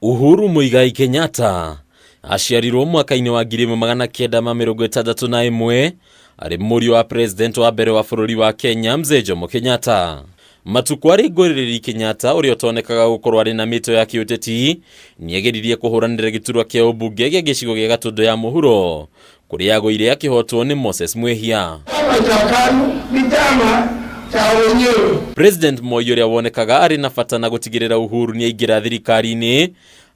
Uhuru Muigai Kenyatta aciarirwo mwaka-inĩ wa 1961 arĩ mũriũ wa president wa mbere wa bũrũri wa Kenya Mzee Jomo Kenyatta. Matukũ arĩ ngũrĩrĩri Kenyatta ũrĩa ũtonekaga gũkorwo arĩ na mĩto ya kĩũteti nĩageririe kũhũranĩra gĩturwa kĩa ũmbunge gĩa gĩcigo gĩa Gatũndũ ya mũhuro kũrĩa agũire akĩhotwo nĩ Moses Mwĩhia. Chama cha KANU ni chama cha wenyewe. President Moi ũrĩa wonekaga arĩ na bata na gũtigĩrĩra Uhuru nĩaingĩra thirikari-inĩ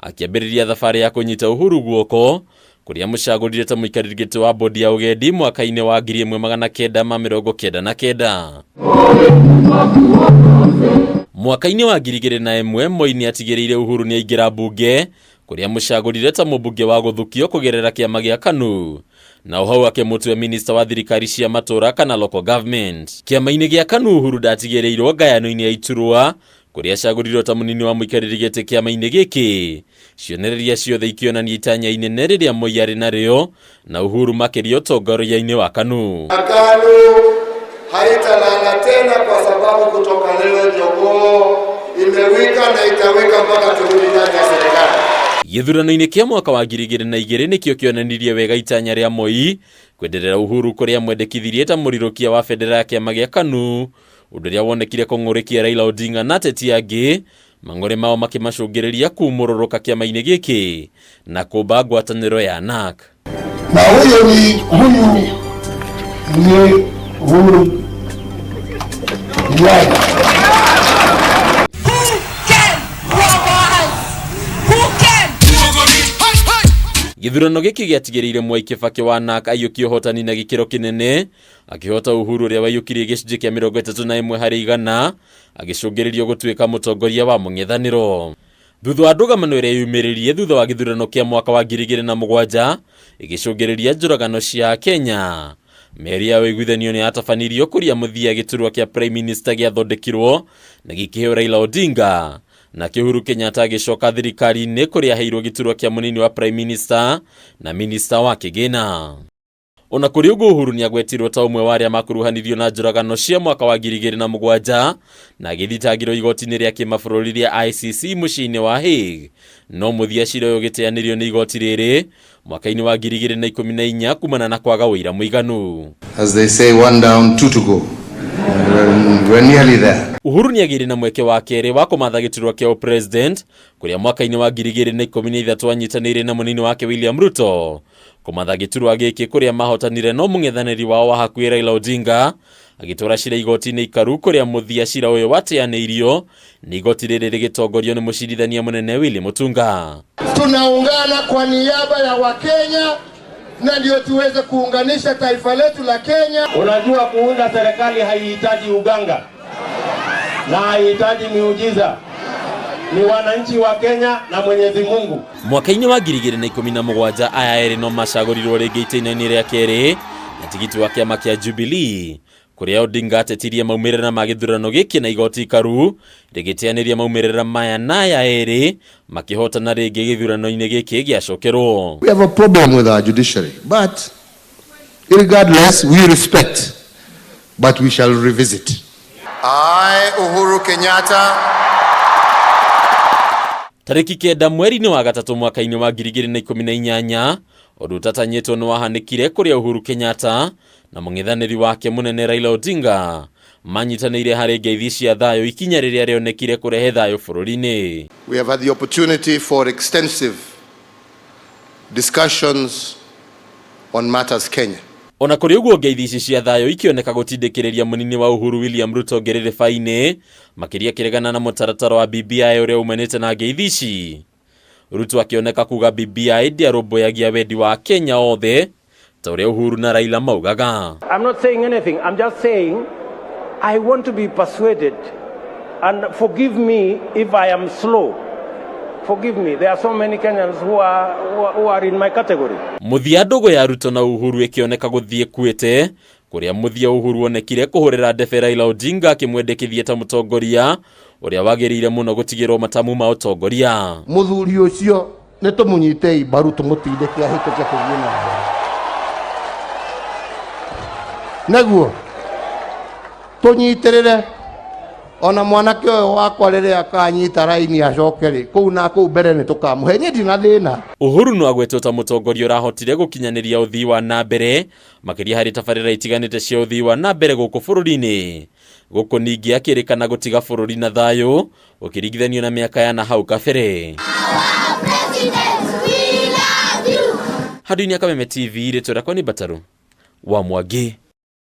akĩambĩrĩria thabarĩ ya kũnyita Uhuru guoko kũrĩa amũcagũrire ta mũikarĩri gĩtĩ wa bodi ya ũgendi mwaka-inĩ wa 1999. Mwaka-inĩ wa 2001 Moi nĩatigĩrĩire Uhuru nĩaingĩra mbunge kũrĩa amũcagũrire ta mũmbunge wa gũthukio kũgerera kĩama gĩa KANU na hau akĩmũtua minista wa thirikari cia matũra kana local government. Kĩama-inĩ gĩa KANU Uhuru ndatigĩrĩirwo ngayano-inĩ ya iturwa kũrĩa acagũrirwo ta mũnini wa mũikarĩri gĩtĩ kĩama-inĩ gĩkĩ. Cionereria ciothe ikĩonania itanya inene rĩrĩa Moi arĩ narĩo na Uhuru makĩria ũtongoria-inĩ wa KANU. KANU haitalala tena kwa sababu kutoka leo jogoo imewika na itawika mpaka turudi ndani ya serikali. Gĩthurano-inĩ kĩa mwaka wa 2002 nĩkĩo kĩonanirie wega itanya rĩa Moi kwenderera Uhuru kũrĩa mwendekithirie ta mũrirũkia wa bendera ya kĩama gĩa KANU ũndũ ũrĩa wonekire kũng'ũrĩkia Raila Odinga na ateti angĩ mang'ũrĩ mao makĩmacũngĩrĩria kumũrũrũka kĩama-inĩ gĩkĩ na kũmba ngwatanĩro ya NARC. Na huyu ni huyu ni Uhuru Kenyatta. Who can rob us? Who can? Gĩthurano gĩkĩ gĩatigĩrĩire Mwai Kibaki wa NARC aiyũkie ũhotani na gĩkĩro kĩnene akĩhota Uhuru ũrĩa waiyũkirie gĩcunjĩ kĩa 31 harĩ igana agĩcũngĩrĩrio gũtuĩka mũtongoria wa mũng'ethanĩro. Thutha wa ndũgamano ĩrĩa yumĩrĩrie thutha wa gĩthurano kĩa mwaka wa 2007 ĩgĩcũngĩrĩria njũragano cia Kenya. Mĩario ya ũiguithanio nĩ yatabanirio kũrĩa mũthia gĩturwa kĩa Prime Minister gĩathondekirwo na gĩkĩheo Raila Odinga nake Uhuru Kenyatta agĩcoka thirikari-inĩ kũrĩa aheirwo gĩturwa kĩa mũnini wa Prime Minister na Minister wa kĩgĩna. Ona kũrĩ ũguo Uhuru nĩagwetirwo ta ũmwe wa arĩa makuruhanirio na njũragano cia mwaka wa 2007 na agĩthitangĩrwo igoti-inĩ rĩa kĩmabũrũri rĩa ICC mũciĩ-inĩ wa Hague no mũthia cira ũyũ ũgĩteanĩrio nĩ igoti rĩrĩ mwaka-inĩ wa 2014 kumana na kwaga ũira mũiganu. As they say, one down, two to go. We're nearly there. Uhuru nĩagĩire na mweke wa kerĩ wa kũmatha gĩturwa kĩa ũpresident kũrĩa mwaka-inĩ wa 2013 anyitanĩire na mũnini wake William Ruto kũmatha gĩturwa gĩkĩ kũrĩa mahotanire no mũng'ethanĩri wao wa hakuhĩ Raila Odinga agĩtwara cira igoti-inĩ ikaru kũrĩa mũthia cira ũyũ wateanĩirio nĩ igoti rĩrĩ rĩgĩtongorio nĩ mũcirithania mũnene Willy Mutunga. Tunaungana kwa niaba ya Wakenya na ndio tuweze kuunganisha taifa letu la Kenya. Unajua, kuunda serikali haihitaji uganga na haihitaji miujiza, ni wananchi wa Kenya na Mwenyezi Mungu. Mwaka-inĩ wa 2017 aya erĩ no macagũrirwo rĩngĩ itĩna-inĩ rĩa kerĩ na tigiti wa kĩama kĩa Jubilee kũrĩa Odinga atetirie maumĩrĩra ma gĩthurano gĩkĩ na igoti ikaru rĩgĩteanĩria maumĩrĩra maya na aya erĩ makĩhotana rĩngĩ gĩthurano-inĩ gĩkĩ gĩacokerwo. We have a problem with our judiciary, but regardless, we respect, but we shall revisit. I, Uhuru Kenyatta, Tarĩki 9 mweri-inĩ wa gatatũ mwaka-inĩ wa 2018 ũndũ ũtatanyĩtwo nĩ wahanĩkire kũrĩa Uhuru Kenyatta na mũng'ethanĩri wake mũnene Raila Odinga manyitanĩire harĩ ngeithi cia thayũ ikinya rĩrĩa rĩonekire kũrehe thayũ bũrũri-inĩ. We have had the opportunity for extensive discussions on matters Kenya. Ona kũrĩ ũguo ngeithi ici cia thayũ ikĩoneka gũtindĩkĩrĩria mũnini wa Uhuru William Ruto ngĩrĩrĩba-inĩ makĩria akĩregana na mũtaratara wa BBI ũrĩa umanĩte na ngeithi ici. Ruto akĩoneka kuga BBI ndĩarũmbũyagia wendi wa Kenya othe ta ũrĩa Uhuru na Raila maugaga. I'm not saying anything. I'm just saying I want to be persuaded, and forgive me if I am slow. Forgive me. There are so many Kenyans who are in my category. Mũthia ndũgũ ya Ruto na Uhuru ĩkĩoneka gũthiĩ kuĩte kũrĩa mũthia Uhuru onekire kũhũrĩra ndebe Raila Odinga akĩmwendekithia ta mũtongoria ũrĩa wagĩrĩire mũno gũtigĩrwo matamu ma ũtongoria. Mũthuri ũcio nĩ tũmũnyitei mbaru tũmũtindĩke ahĩtũke tũthiĩ na mbere nĩguo tũnyitĩrĩre Ona mwanake ũyũ wakwa rĩrĩa akanyita raini acoke rĩ, kũu na kũu mbere nĩ tũkamũhe, niĩ ndina thĩna. Uhuru no agwetwo ta mũtongoria ũrahotire gũkinyanĩria ũthii wa na mbere makĩria harĩ tabarĩra itiganĩte cia ũthii wa na mbere gũkũ bũrũri-inĩ. Gũkũ ningĩ akĩrĩkana gũtiga bũrũri na thayũ ũkĩringithanio na mĩaka ya na hau kabere. Handũ-inĩ ya Kameme TV, rĩtwa rĩakwa nĩ Mbataru wa Mwangi.